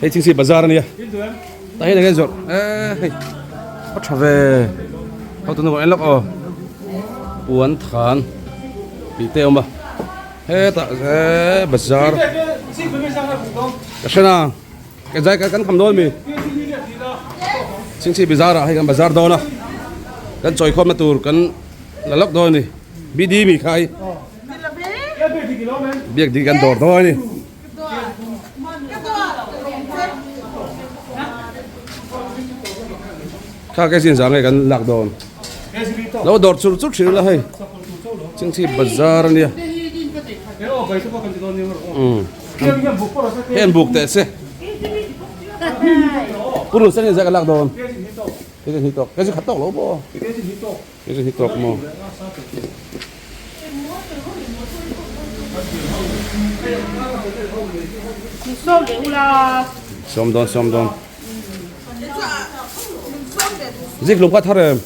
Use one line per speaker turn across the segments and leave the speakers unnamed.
Hei Chingsi bazar ania. Tah hian enge zawrh eh hei a tha ve hotu nu en lawk aw puan than tih te a awm a hetah eh bazar ka hre na ka zai kan kham dawn mi Chingsi bazar ah hei kan bazar dawn a kan chawi khawmna tur kan la lawk dawn a ni B D mi kha hei biak dik kan dawr dawn a ni. Kha ke zin zang nge kan lak dawn. Lo dawr chur chur thin ula hei. Chingchi bazar ania. Um. Heng buk teh se. Purun sen in zai kan lak dawn. Ke zin hi tawk. Ke zin khat tawk lo pawh. Ke zin hi tawk maw. Sawm dawn sawm dawn. Zik lung ka thar em?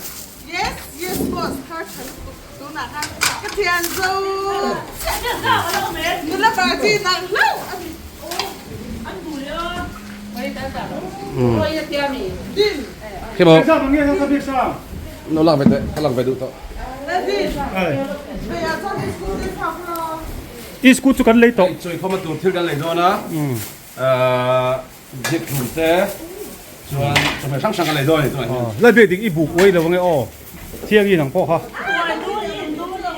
Yes, yes boss, thar tha lutuk tunah khan ka thian zo. Nula party nang hlauh a ni.
Khi maw? No lak ve teh, ka lak ve duh tawh.
I school chu kan lei tawh.
Chawi khawma tur thil kan lei dawn a, zik hlum te chuan chawhmeh hrang hrang kan lei dawn a ni tunah hian.
Lai biak dik i buk uai lo ange aw, thiangin ang pawh kha.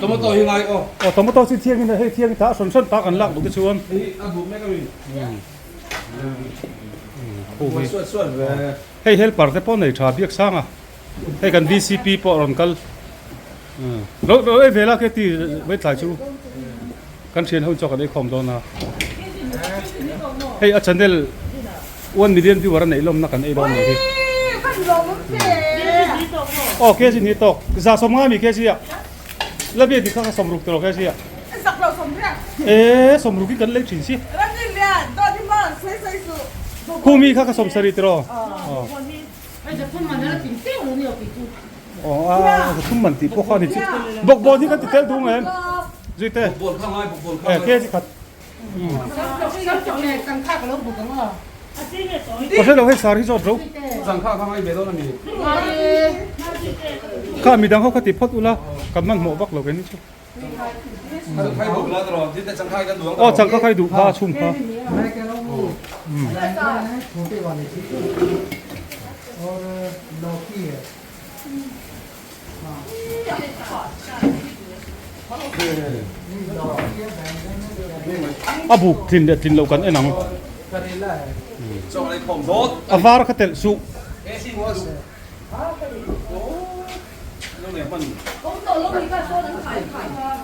Tomato hi ngai aw.
Aw tomato chu thiangin hei thiang ta hran hran ta kan lak duh te chuan.
Hei a buk mek a mi.
Hei helper te pawh nei tha biak sang a. Hei kan VCP pawh a rawn kal. Lo lo ei ve la ke ti mai tlai chu. Kan thian ho chu kan ei khawm dawn a. Hei a channel 1 million viewer a neih lawmna kan ei dawn ni hi. Aw kg ni tawk. Za sawm nga mi kg a. La biak dik kha ka sawm ruk tawh kg a. E sawm ruk in kan lei thin si. Khumi kha ka sawm sarih tiraw. Aw. Aw a thum man tih pawh kha a ni chu. Bawkbawn hi kan ti tel duh em? Zuite.
Bawkbawn kha ngai bawkbawn kha.
Eh kg khat. Ka hre lo hei sar hi zawt ro.
Changkha kha ngai ve dawn a mi.
Kha midang ho kha ti phawt ula kan hmanhmawh vak lo ke ni chu. Aw changkha khai duh kha chhung kha. A buk tlin leh tlin loh kan en ang. A var kha telh suh.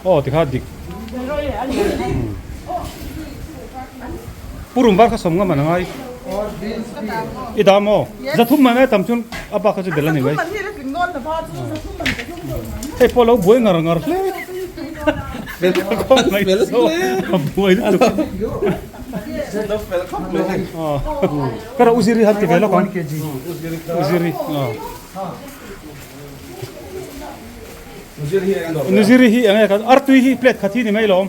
Aw tikha dik Purum var kha sawm ngam an angai i dam aw zathum man ai tam chuan a bak kha chu bel a ni mai hei pawh lo buai ngar ngar hle buai lutuk Ka rawh Uziri han ti ve lawk ang. Uziri. Nuziri hi enge kan artui hi plate khat hi ni mai lawm.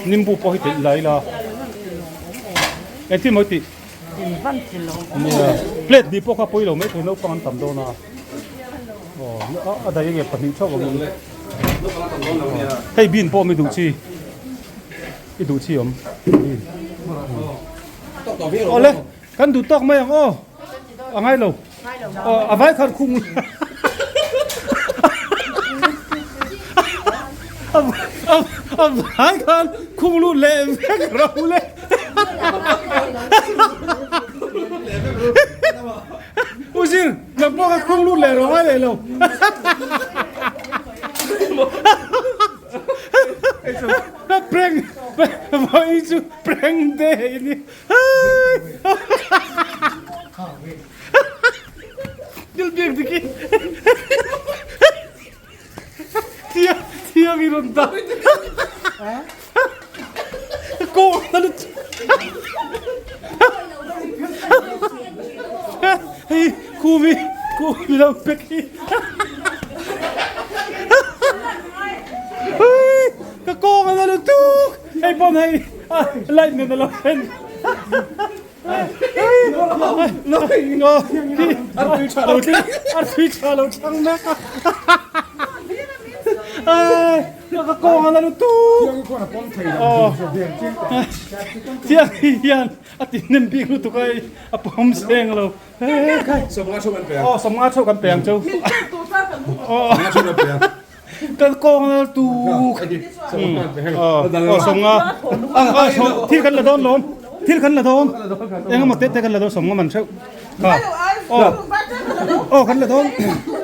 Nimbu pawh hi telh lai la. Engtin maw tih? Plate ni pawh kha pawi lo mai thei naupang an tam dawn a. Aw a dai enge pahnih theuh ang. Hei bean pawh mi duh chi. I duh chi awm. Awle kan duh tawk mai ang aw. A ngai lo. Aw a vai khan khung. A vai khan khung lut leh vek ro le. Uzir nang pawh kha khung lut leh ro ngai leh lo. Prank vawi chu prank te hei ni Dil biak diki Thia thia mi rawn dah Ko Hei khumi khumi lo pek hi Ka kawng a la tuk hei pawn hei light nen a lo en. Artui tha lo thlang mek a. Ka kawng a la lutuk. Thiang hian a ti hnem bik lutuk a a pawm seng lo.
Sawmnga theuh kan pe ang.
Aw sawmnga theuh kan pe ang cheu. Kan kawng a la lutuk. Aw sawmnga thil kan la dawn lawm thil kan la dawn engemaw te te kan la dawn sawmnga man theuh. Kha aw aw kan la dawn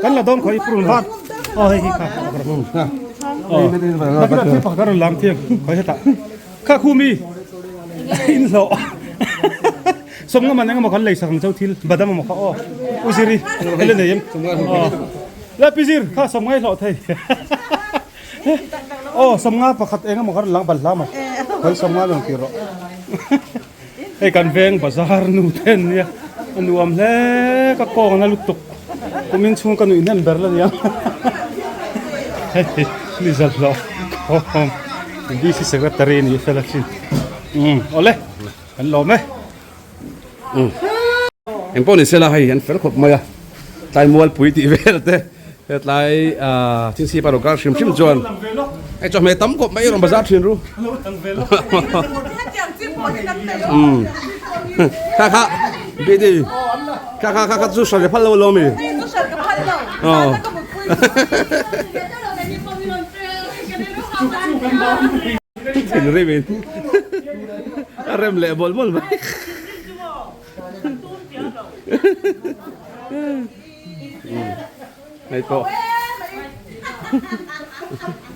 kan la dawn khawi purun vat aw hei hi kha aw nakina thil pakhat a rawn lam thiang khawi hetah kha khu mi in hlawh sawmnga man engemaw kan lei sak ang chauh thil badam emaw kha aw u ziri hei la nei em aw la pi zir kha sawmnga i hlawh thei aw sawmnga pakhat engemaw kha rawn lang balhla maw khawi sawmnga rawn tir rawh. Hei kan veng bazar nu te an nia a nuam hle ka kawng na lutuk kumin chhung ka nuih hnem ber la nia hei ni zal hlawh khawm DC secretary ni fel a thin um awle kan lawm e
um eng pawh ni sela hei an fel khawp mai a tlai mualpui tih vel te hetlai ah thingsi pa rawh kar hrim hrim chuan hei chawhmeh tam khawp mai rawn bazar thin ru umm kha kha bidi kha kha kha kha chu hran ka phal lo alawm i aw thinrim in a rem leh mawlh mawlh mai. Hei pawh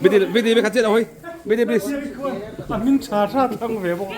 Bidi bidi bikhat chiah lo hei Bidi please.
A hming tha tha thlang ve bawk.